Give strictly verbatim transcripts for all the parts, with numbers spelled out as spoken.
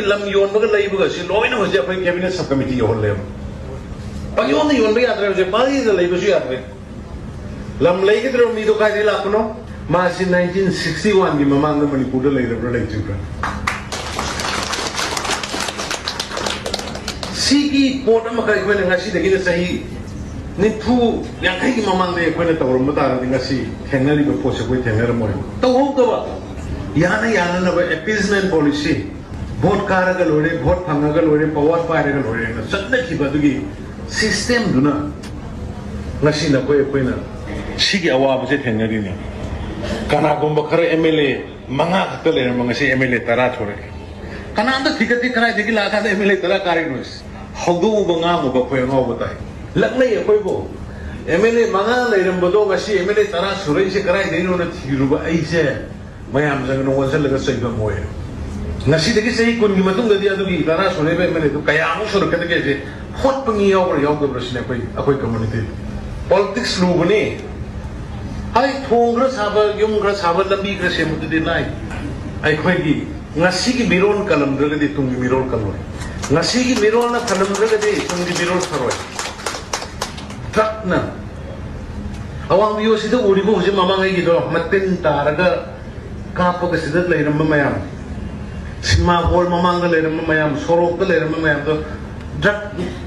ꯂꯝ ꯌꯣꯟꯕꯒ ꯂꯩꯕꯒꯁꯤ ꯂꯣꯏꯅ ꯍꯧꯖꯤꯛ ꯑꯩꯈꯣꯏ cabinet sub committee ꯌꯧꯍꯜꯂꯦꯕ꯫ ꯄꯪꯌꯣꯟꯗ ꯌꯣꯟꯕ ꯌꯥꯗ꯭ꯔꯦ, ꯍꯧꯖꯤꯛ ꯄꯥꯂꯤꯗ ꯂꯩꯕꯁꯨ ꯌꯥꯗ꯭ꯔꯦ꯫ ꯂꯝ ꯂꯩꯒꯗꯧꯔꯤꯕ ꯃꯤꯗꯣ ꯀꯥꯏꯗꯒꯤ ꯂꯥꯛꯄꯅꯣ? ꯃꯥꯁꯤ nineteen sixty one ꯒꯤ ꯃꯃꯥꯡꯗ ꯃꯅꯤꯄꯨꯔꯗ ꯂꯩꯔꯕ꯭ꯔꯥ ꯂꯩꯇ꯭ꯔꯤꯕ꯭ꯔꯥ? ꯁꯤꯒꯤ ꯄꯣꯠ ꯑꯃꯈꯛ ꯑꯩꯈꯣꯏꯅ ꯉꯁꯤꯗꯒꯤꯅ ꯆꯍꯤ ꯅꯤꯐꯨ, ꯌꯥꯡꯈꯩꯒꯤ ꯃꯃꯥꯡꯗ ꯑꯩꯈꯣꯏꯅ ꯇꯧꯔꯝꯕ ꯇꯥꯔꯗꯤ ꯉꯁꯤ ꯊꯦꯡꯅꯔꯤꯕ ꯄꯣꯠꯁꯦ ꯑꯩꯈꯣꯏ ꯊꯦꯡꯅꯔꯝꯃꯣꯏ꯫ ꯇꯧꯍꯧꯗꯕ, ꯌꯥꯅ ꯌꯥꯅꯅꯕ appeasement policy, vote ꯀꯥꯔꯒ ꯂꯣꯏꯔꯦ, vote ꯐꯪꯉꯒ ꯂꯣꯏꯔꯦ, power ꯄꯥꯏꯔꯒ ꯂꯣꯏꯔꯦꯅ ꯆꯠꯅꯈꯤꯕ ꯑꯗꯨꯒꯤ system ꯗꯨꯅ ꯉꯁꯤ ꯅꯈꯣꯏ ꯑꯩꯈꯣꯏꯅ ꯁꯤꯒꯤ ꯑꯋꯥꯕꯁꯦ ꯊꯦꯡꯅꯔꯤꯅꯤ꯫ ꯀꯅꯥꯒꯨꯝꯕ ꯈꯔ MLA ꯃꯉꯥ ꯈꯛꯇ ꯂꯩꯔꯝꯕ ꯉꯁꯤ MLA ꯇꯔꯥ ꯊꯣꯔꯛꯑꯦ꯫ ꯀꯅꯥꯝꯇ ꯊꯤꯒꯠꯇꯦ, ꯀꯗꯥꯏꯗꯒꯤ ꯂꯥꯛꯑꯀꯥꯟꯗ MLA ꯇꯔꯥ ꯀꯥꯔꯤꯅꯣ? ꯍꯧꯗꯣꯛꯎꯕ ꯉꯥꯡꯉꯨꯕ ꯑꯩꯈꯣꯏ ꯑꯉꯥꯎꯕ ꯇꯥꯏ꯫ ꯂꯛꯅꯩ ꯑꯩꯈꯣꯏꯕꯨ꯫ MLA ꯃꯉꯥ ꯂꯩꯔꯝꯕꯗꯣ ꯉꯁꯤ MLA ꯇꯔꯥ ꯁꯨꯔꯛꯏꯁꯦ ꯀꯗꯥꯏꯗꯒꯤꯅꯣꯅ ꯊꯤꯔꯨꯕ ꯑꯩꯁꯦ ꯃꯌꯥꯝ ꯆꯪꯗꯅ ꯑꯣꯟꯁꯤꯜꯂꯒ ꯆꯩꯐꯝ ꯑꯣꯏꯔꯦ꯫ ꯉꯁꯤꯗꯒꯤ ꯆꯍꯤ ꯀꯨꯟꯒꯤ ꯃꯇꯨꯡꯗꯗꯤ ꯑꯗꯨꯒꯤ ꯇꯔꯥ ꯁꯨꯔꯛꯏꯕ MLA ꯗꯨ ꯀꯌꯥꯃꯨꯛ ꯁꯨꯔꯛꯀꯗꯒꯦꯁꯦ ꯍꯣꯠꯄ ꯃꯤ ꯌꯥꯎꯕ꯭ꯔꯥ ꯌꯥꯎꯗꯕ꯭ꯔꯥ ꯁꯤꯅꯦ ꯑꯩꯈꯣꯏ, ꯑꯩꯈꯣꯏ community꯫ Politics ꯂꯨꯕꯅꯤ꯫ ꯍꯥꯏ, ꯊꯣꯡ ꯈꯔ ꯁꯥꯕ, ꯌꯨꯝ ꯈꯔ ꯁꯥꯕ, ꯂꯝꯕꯤ ꯈꯔ ꯁꯦꯝꯕꯗꯨꯗꯤ ꯂꯥꯏ꯫ ꯑꯩꯈꯣꯏꯒꯤ ꯉꯁꯤꯒꯤ ꯃꯤꯔꯣꯜ ꯀꯜꯂꯝꯗ꯭ꯔꯒꯗꯤ ꯇꯨꯡꯒꯤ ꯃꯤꯔꯣꯜ ꯀꯜꯂꯣꯏ꯫ ꯉꯁꯤꯒꯤ ꯃꯤꯔꯣꯜꯅ ꯊꯜꯂꯝꯗ꯭ꯔꯒꯗꯤ ꯇꯨꯡꯒꯤ ꯃꯤꯔꯣꯜ ꯐꯔꯣꯏ꯫ Drug ꯅ ꯑꯋꯥꯡ ꯚꯤꯌꯣꯁꯤꯗ ꯎꯔꯤꯕ ꯍꯧꯖꯤꯛ ꯃꯃꯥꯡꯉꯩꯒꯤꯗꯣ ꯃꯇꯤꯟ ꯇꯥꯔꯒ ꯀꯥꯞꯄꯒ ꯁꯤꯗ ꯂꯩꯔꯝꯕ ꯃꯌꯥꯝ, ꯁꯤꯅꯦꯃꯥ ꯍꯣꯜ ꯃꯃꯥꯡꯗ ꯂꯩꯔꯝꯕ ꯃꯌꯥꯝ, ꯁꯣꯔꯣꯛꯇ ꯂꯩꯔꯝꯕ ꯃꯌꯥꯝꯗꯣ, drug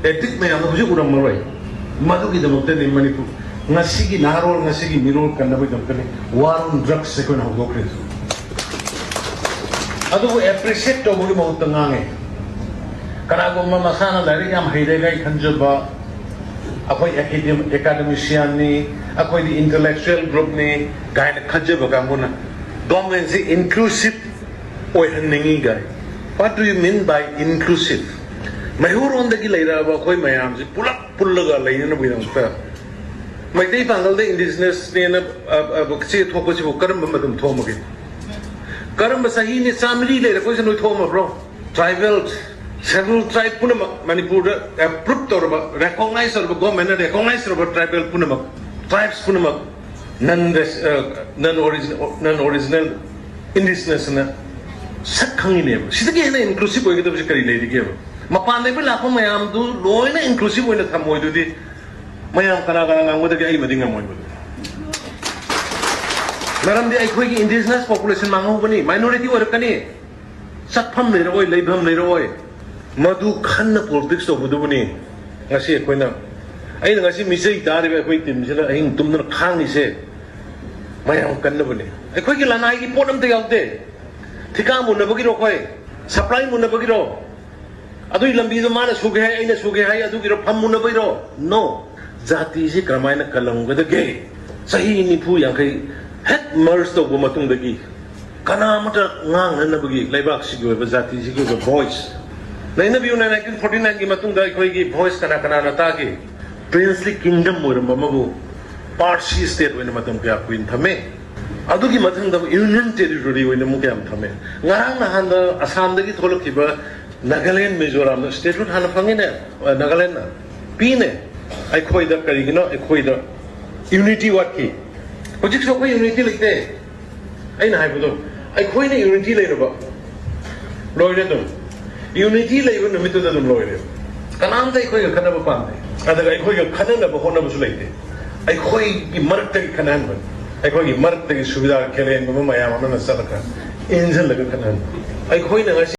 addict ꯃꯌꯥꯝꯗꯣ ꯍꯧꯖꯤꯛ ꯎꯔꯝꯃꯔꯣꯏ꯫ ꯃꯗꯨꯒꯤꯗꯃꯛꯇꯅꯤ ꯃꯅꯤꯄꯨꯔ ꯉꯁꯤꯒꯤ ꯅꯍꯥꯔꯣꯜ, ꯉꯁꯤꯒꯤ ꯃꯤꯔꯣꯜ ꯀꯟꯅꯕꯒꯤꯗꯃꯛꯇꯅꯤ War on Drugs ꯑꯩꯈꯣꯏꯅ ꯍꯧꯗꯣꯛꯈ꯭ꯔꯤꯁꯦ꯫ ꯑꯗꯨꯕꯨ appreciate ꯇꯧꯕꯒꯤ ꯃꯍꯨꯠꯇ ꯉꯥꯡꯉꯦ꯫ ꯀꯅꯥꯒꯨꯝꯕ ꯃꯁꯥꯅ ꯂꯥꯏꯔꯤꯛ ꯌꯥꯝ ꯍꯩꯔꯦꯒ ꯑꯩ ꯈꯟꯖꯕ ꯑꯩꯈꯣꯏ academ-, academician ꯅꯤ, ꯑꯩꯈꯣꯏꯗꯤ intellectual group ꯅꯤ ꯀꯥꯏꯅ ꯈꯟꯖꯕ ꯀꯥꯡꯕꯨꯅ government ꯁꯤ inclusive ꯑꯣꯏꯍꯟꯅꯤꯡꯉꯤ ꯀꯥꯏ꯫ What do you mean by inclusive? ꯃꯩꯍꯧꯔꯣꯟꯗꯒꯤ ꯂꯩꯔꯛꯑꯕ ꯑꯩꯈꯣꯏ ꯃꯌꯥꯝꯁꯤ ꯄꯨꯂꯞ ꯄꯨꯜꯂꯒ ꯂꯩꯅꯅꯕꯒꯤꯗꯃꯛꯇ ꯃꯩꯇꯩ ꯄꯥꯡꯒꯜꯗ indigenous ꯅꯦꯅ, ꯑ, ꯑ, ꯆꯦ ꯊꯣꯛꯄꯁꯤꯕꯨ ꯀꯔꯝꯕ ꯃꯇꯝ ꯊꯣꯛꯑꯝꯃꯒꯦ? ꯀꯔꯝꯕ ꯆꯍꯤꯅꯤ ꯆꯥꯃꯔꯤ ꯂꯩꯔꯛꯄꯁꯤ ꯅꯣꯏ ꯊꯣꯛꯑꯝꯃꯕ꯭ꯔꯣ? Tribal, schedule tribe ꯄꯨꯝꯅꯃꯛ ꯃꯅꯤꯄꯨꯔꯗ approve ꯇꯧꯔꯕ, recognize ꯇꯧꯔꯕ, government ꯅ recognize ꯇꯧꯔꯕ tribal ꯄꯨꯝꯅꯃꯛ, tribes ꯄꯨꯝꯅꯃꯛ non, non original, non original indigenous ꯅ ꯁꯛ ꯈꯪꯉꯤꯅꯦꯕ꯫ ꯁꯤꯗꯒꯤ ꯍꯦꯟꯅ ꯏꯟꯀ꯭ꯂꯨꯁꯤꯞ ꯑꯣꯏꯒꯗꯕꯁꯤ ꯀꯔꯤ ꯂꯩꯔꯤꯒꯦꯕ? ꯃꯄꯥꯟꯗꯒꯤ ꯂꯥꯛꯄ ꯃꯌꯥꯝꯗꯨ ꯂꯣꯏꯅ ꯏꯟꯀ꯭ꯂꯨꯁꯤꯞ ꯑꯣꯏꯅ ꯊꯝꯃꯣꯏꯗꯨꯗꯤ ꯃꯌꯥꯝ ꯀꯅꯥ ꯀꯅꯥ ꯉꯝꯒꯗꯒꯦ? ꯑꯩꯃꯗꯤ ꯉꯝꯃꯣꯏꯕ꯫ ꯃꯔꯝꯗꯤ ꯑꯩꯈꯣꯏꯒꯤ ꯏꯟꯗꯤꯖꯤꯅꯁ ꯄꯣꯄꯨꯂꯦꯁꯟ ꯃꯥꯡꯍꯧꯒꯅꯤ, ꯃꯥꯏꯅꯣꯔꯤꯇꯤ ꯑꯣꯏꯔꯛꯀꯅꯤ, ꯆꯠꯐꯝ ꯂꯩꯔꯛꯑꯣꯏ, ꯂꯩꯐꯝ ꯂꯩꯔꯛꯑꯣꯏ꯫ ꯃꯗꯨ ꯈꯟꯅ ꯄꯣꯂꯤꯇꯤꯛꯁ ꯇꯧꯕꯗꯨꯕꯨꯅꯤ ꯉꯁꯤ ꯑꯩꯈꯣꯏꯅ, ꯑꯩꯅ ꯉꯁꯤ ꯃꯤꯆꯩ ꯇꯥꯔꯤꯕ ꯑꯩꯈꯣꯏ ꯇꯤꯝꯁꯤꯅ ꯑꯍꯤꯡ ꯇꯨꯝꯗꯅ ꯈꯥꯡꯉꯤꯁꯦ꯫ ꯃꯌꯥꯝ ꯀꯟꯅꯕꯅꯤ꯫ ꯑꯩꯈꯣꯏꯒꯤ ꯂꯅꯥꯏꯒꯤ ꯄꯣꯠ ꯑꯝꯇ ꯌꯥꯎꯗꯦ꯫ ꯊꯤꯀꯥ ꯃꯨꯟꯅꯕꯒꯤꯔꯣ ꯑꯩꯈꯣꯏ? ꯁꯄ꯭ꯂꯥꯏ ꯃꯨꯟꯅꯕꯒꯤꯔꯣ? ꯑꯗꯨꯒꯤ ꯂꯝꯕꯤꯗꯣ ꯃꯥꯅ ꯁꯨꯒꯦ ꯍꯥꯏ, ꯑꯩꯅ ꯁꯨꯒꯦ ꯍꯥꯏ, ꯑꯗꯨꯒꯤꯔꯣ? ꯐꯝ ꯃꯨꯟꯅꯕꯒꯤꯔꯣ? ꯅꯣ꯫ ꯖꯥꯇꯤꯁꯤ ꯀꯔꯝꯍꯥꯏꯅ ꯀꯜꯂꯝꯒꯗꯒꯦ? ꯆꯍꯤ ꯅꯤꯐꯨ ꯌꯥꯡꯈꯩ ꯍꯦꯛ ꯃꯔꯖ ꯇꯧꯕ ꯃꯇꯨꯡꯗꯒꯤ ꯀꯅꯥ ꯑꯃꯠꯇ ꯉꯥꯡꯅꯅꯕꯒꯤ ꯂꯩꯕꯥꯛꯁꯤꯒꯤ ꯑꯣꯏꯕ, ꯖꯥꯇꯤꯁꯤꯒꯤ ꯑꯣꯏꯕ ꯚꯣꯏꯁ ꯂꯩꯅꯕꯤꯌꯨꯅ ꯅꯥꯏꯟꯇꯤꯟ ꯐꯣꯔꯇꯤ ꯅꯥꯏꯟꯒꯤ ꯃꯇꯨꯡꯗ ꯑꯩꯈꯣꯏꯒꯤ ꯚꯣꯏꯁ ꯀꯅꯥ ꯀꯅꯥꯅ ꯇꯥꯒꯦ? ꯄ꯭ꯔꯤꯟꯁꯂꯤ ꯀꯤꯡꯗꯝ ꯑꯣꯏꯔꯝꯕ ꯑꯃꯕꯨ ꯄꯥꯔꯁꯤ ꯁ꯭ꯇꯦꯠ ꯑꯣꯏꯅ ꯃꯇꯝ ꯀꯌꯥ ꯀꯨꯏꯅ ꯊꯝꯃꯦ꯫ ꯑꯗꯨꯒꯤ ꯃꯊꯪꯗ ꯑꯃꯨꯛ ꯌꯨꯅꯤꯌꯟ ꯇꯦꯔꯤꯇꯣꯔꯤ ꯑꯣꯏꯅ ꯑꯃꯨꯛ ꯀꯌꯥꯝ ꯊꯝꯃꯦ꯫ ꯉꯔꯥꯡ ꯅꯍꯥꯟꯗ ꯑꯁꯥꯝꯗꯒꯤ ꯊꯣꯛꯂꯛꯈꯤꯕ ꯅꯥꯒꯥꯂꯦꯟ, ꯃꯤꯖꯣꯔꯥꯝꯗ ꯁ꯭ꯇꯦꯠꯍꯨꯗ ꯍꯥꯟꯅ ꯐꯪꯉꯤꯅꯦ, ꯑ, ꯅꯥꯒꯥꯂꯦꯟꯅ ꯄꯤꯅꯦ꯫ ꯑꯩꯈꯣꯏꯗ ꯀꯔꯤꯒꯤꯅꯣ? ꯑꯩꯈꯣꯏꯗ ꯌꯨꯅꯤꯇꯤ ꯋꯥꯠꯈꯤ꯫ ꯍꯧꯖꯤꯛꯁꯨ ꯑꯩꯈꯣꯏ ꯌꯨꯅꯤꯇꯤ ꯂꯩꯇꯦ꯫ ꯑꯩꯅ ꯍꯥꯏꯕꯗꯣ, ꯑꯩꯈꯣꯏꯅ ꯌꯨꯅꯤꯇꯤ ꯂꯩꯔꯕ ꯂꯣꯏꯔꯦ ꯑꯗꯨꯝ꯫ ꯌꯨꯅꯤꯇꯤ ꯂꯩꯕ ꯅꯨꯃꯤꯠꯇꯨꯗ ꯑꯗꯨꯝ ꯂꯣꯏꯔꯦ꯫ ꯀꯅꯥꯝꯇ ꯑꯩꯈꯣꯏꯒ ꯈꯠꯅꯕ ꯄꯥꯝꯗꯦ꯫ ꯑꯗꯨꯒ ꯑꯩꯈꯣꯏꯒ ꯈꯠꯅꯅꯕ ꯍꯣꯠꯅꯕꯁꯨ ꯂꯩꯇꯦ꯫ ꯑꯩꯈꯣꯏꯒꯤ ꯃꯔꯛꯇꯒꯤ ꯈꯠꯅꯍꯟꯕ, ꯑꯩꯈꯣꯏꯒꯤ ꯃꯔꯛꯇꯒꯤ ꯁꯨꯕꯤꯗꯥ ꯈꯦꯂꯦꯟꯒꯨꯝꯕ ꯃꯌꯥꯝ ꯑꯃꯅ ꯆꯠꯂꯒ ꯏꯟꯁꯤꯜꯂꯒ ꯈꯠꯅꯍꯟꯕ꯫ ꯑꯩꯈꯣꯏꯅ ꯉꯁꯤ